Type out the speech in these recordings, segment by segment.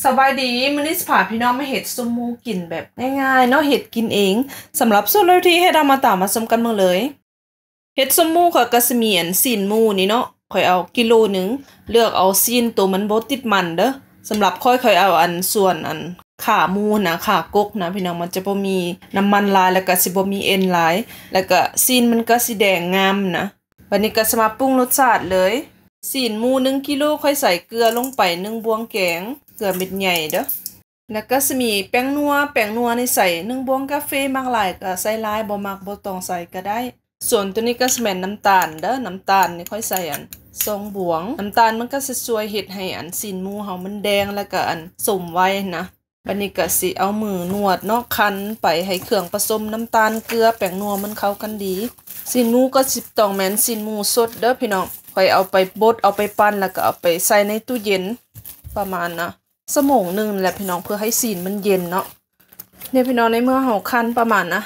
ສະບາຍດີ, ມື້ນີ້ຊິພາພີ່ນ້ອງມາເຮັດສົ້ມໝູກິນແບບງ່າຍໆເນາະ, ເຮັດກິນເອງ. ສຳລັບສ່ວນແລ້ວທີ່ເຮັດ ເຮົາມາຕາມມາຊົມກັນເບິ່ງເລີຍ. ເຮັດສົ້ມໝູຂ້ອຍກໍຊິມີອັນຊີ້ນໝູນີ້ເນາະ, ຂ້ອຍເອົາກິໂລໜຶ່ງ, ເລືອກເອົາຊີ້ນໂຕມັນບໍ່ຕິດມັນເດີ້. ສຳລັບຂ້ອຍ ຂ້ອຍເອົາອັນສ່ວນອັນຂາໝູນະ, ຂາກົກນະ ພີ່ນ້ອງ, ມັນຈະບໍ່ມີນ້ຳມັນຫຼາຍ ແລ້ວກໍຊິບໍ່ມີເອັນຫຼາຍ, ແລ້ວກໍຊີ້ນມັນກໍຊິແດງງາມນະ. ບັດນີ້ກໍຊິມາປຸງລົດຊາດເລີຍ. ຊີ້ນໝູໜຶ່ງກິໂລ ຂ້ອຍໃສ່ເກືອລົງໄປໜຶ່ງບ່ວງແກງ, ເກືອເມັດໃຫຍ່ເດີ້. ແລ້ວກໍຊິມີແປ້ງນົວ, ແປ້ງນົວນີ້ໃສ່ໜຶ່ງບ່ວງກາເຟ, ມັກຫຼາຍກໍໃສ່ຫຼາຍ, ບໍ່ມັກບໍ່ຕ້ອງໃສ່ກໍໄດ້. ສ່ວນໂຕນີ້ກໍຊິແມ່ນນ້ຳຕານເດີ້, ນ້ຳຕານນີ້ຂ້ອຍໃສ່ອັນສອງບ່ວງ. ນ້ຳຕານມັນກໍຊິຊ່ວຍເຮັດໃຫ້ອັນຊີ້ນໝູເຮົາມັນແດງ ແລ້ວກໍອັນສົມໄວນະ. ບັດນີ້ກໍຊິເອົາມືນວດເນາະ, ຄັນໄປໃຫ້ເຄື່ອງປະສົມນ້ຳຕານ, ເກືອ, ແປ້ງນົວມັນເຂົ້າກັນດີ. ຊີ້ນໝູກໍຊິຕ້ອງແມ່ນຊີ້ນໝູສົດເດີ້ ພີ່ນ້ອງ. ຂ້ອຍເອົາໄປບົດ, ເອົາໄປປັ່ນ ແລ້ວກໍເອົາໄປໃສ່ໃນຕູ້ເຢັນປະມານນະ ຊົ່ວໂມງໜຶ່ງແຫຼະພີ່ນ້ອງ, ເພື່ອໃຫ້ຊີ້ນມັນເຢັນເນາະ. ເດ້ພີ່ນ້ອງ, ໃນເມື່ອເຮົາຄັນປະມານນະ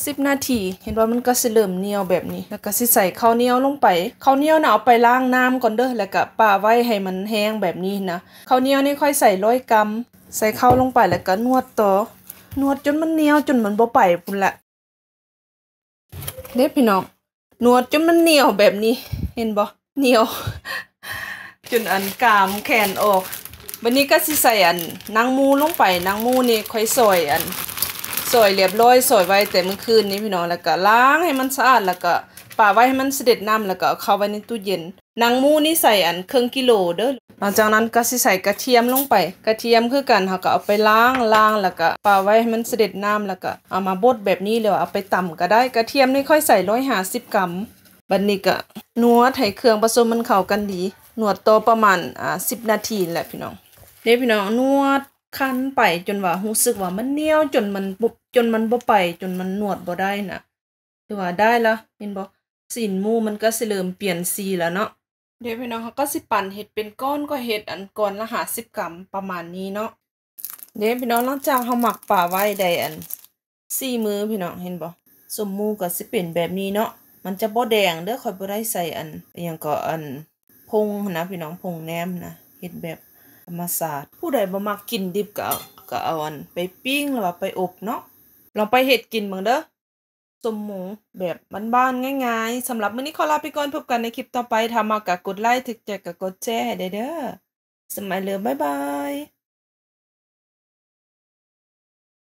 ສິບນາທີ, ເຫັນບໍ່, ມັນກໍຊິເລີ່ມໜຽວແບບນີ້, ແລ້ວກໍຊິໃສ່ເຂົ້າໜຽວລົງໄປ. ເຂົ້າໜຽວນະ ເອົາໄປລ້າງນ້ຳກ່ອນເດີ້, ແລ້ວກໍປະໄວ້ໃຫ້ມັນແຫ້ງແບບນີ້ນະ. ເຂົ້າໜຽວນີ້ຂ້ອຍໃສ່ຮ້ອຍກຣາມ, ໃສ່ເຂົ້າລົງໄປ ແລ້ວກໍນວດຕໍ່, ນວດຈົນມັນໜຽວ ຈົນມັນບໍ່ໄປພຸ້ນລະ. ເດ້ພີ່ນ້ອງ, ນວດຈົນມັນໜຽວແບບນີ້, ເຫັນບໍ່? ໜຽວຈົນອັນກາມແຂນອອກ. ບັດນີ້ກໍຊິໃສ່ອັນໜັງໝູລົງໄປ. ໜັງໝູນີ້ຂ້ອຍຊອຍອັນ ຊອຍລຽບຮ້ອຍ, ຊອຍໄວ້ແຕ່ມື້ຄືນນີ້ພີ່ນ້ອງ, ແລ້ວກໍລ້າງໃຫ້ມັນສະອາດ, ແລ້ວກໍປະໄວ້ໃຫ້ມັນສະເດັດນ້ຳ, ແລ້ວກໍເອົາເຂົ້າໄວ້ໃນຕູ້ເຢັນ. ໜັງໝູນີ້ໃສ່ອັນເຄິ່ງກິໂລເດີ້. ຫຼັງຈາກນັ້ນກໍຊິໃສ່ກະທຽມລົງໄປ, ກະທຽມຄືກັນ ເຮົາກໍເອົາໄປລ້າງ, ລ້າງ ແລ້ວກໍປະໄວ້ໃຫ້ມັນສະເດັດນ້ຳ, ແລ້ວກໍເອົາມາບົດແບບນີ້ ຫຼືວ່າເອົາໄປຕຳກໍໄດ້. ກະທຽມນີ້ຂ້ອຍໃສ່ຮ້ອຍຫ້າສິບກຣາມ. ບັດນີ້ກໍນວດໃຫ້ເຄື່ອງປະສົມມັນເຂົ້າກັນດີ, ນວດຕໍ່ປະມານ ອາ ສິບນາທີແຫຼະພີ່ນ້ອງ. ເດ້ພີ່ນ້ອງ, ນວດຄັນໄປຈົນວ່າຮູ້ສຶກວ່າມັນໜຽວ ຈົນມັນບໍ່ ຈົນມັນບໍ່ໄປ, ຈົນມັນນວດບໍ່ໄດ້ນະ. ຖືວ່າໄດ້ລະ, ເຫັນບໍ່? ຊີ້ນໝູມັນກໍຊິເລີ່ມປ່ຽນສີແລ້ວເນາະ. ເດ້ພີ່ນ້ອງ, ເຮົາກໍຊິປັ່ນເຮັດເປັນກ້ອນ, ກໍເຮັດອັນກ້ອນລະຫ້າສິບກຣາມປະມານນີ້ເນາະ. ເດ້ພີ່ນ້ອງ, ຫຼັງຈາກເຮົາໝັກປະໄວ້ໄດ້ອັນສີ່ມື້ພີ່ນ້ອງ, ເຫັນບໍ່? ສົ້ມໝູກໍຊິເປັນແບບນີ້ເນາະ, ມັນຈະບໍ່ແດງເດີ້. ຂ້ອຍບໍ່ໄດ້ໃສ່ອັນ ອີ່ຫຍັງກໍ ອັນຜົງຫັ້ນນະພີ່ນ້ອງ, ຜົງແນມນະ, ເຮັດແບບທຳມະຊາດ. ຜູ້ໃດບໍ່ມັກກິນດິບກໍເອົາ ກໍເອົາອັນໄປປີ້ງ ຫຼືວ່າໄປອົບເນາະ. ລອງໄປເຮັດກິນເບິ່ງເດີ້. ສົ້ມໝູແບບບ້ານໆ ງ່າຍໆ. ສຳລັບມື້ນີ້ຂໍລາໄປກ່ອນ, ພົບກັນໃນຄລິບຕໍ່ໄປ. ຖ້າມັກກໍກົດໄລ, ຖືກໃຈກໍກົດແຊໃຫ້ແດ່ເດີ້. ສະໄໝເລີບ, ບາຍບາຍ.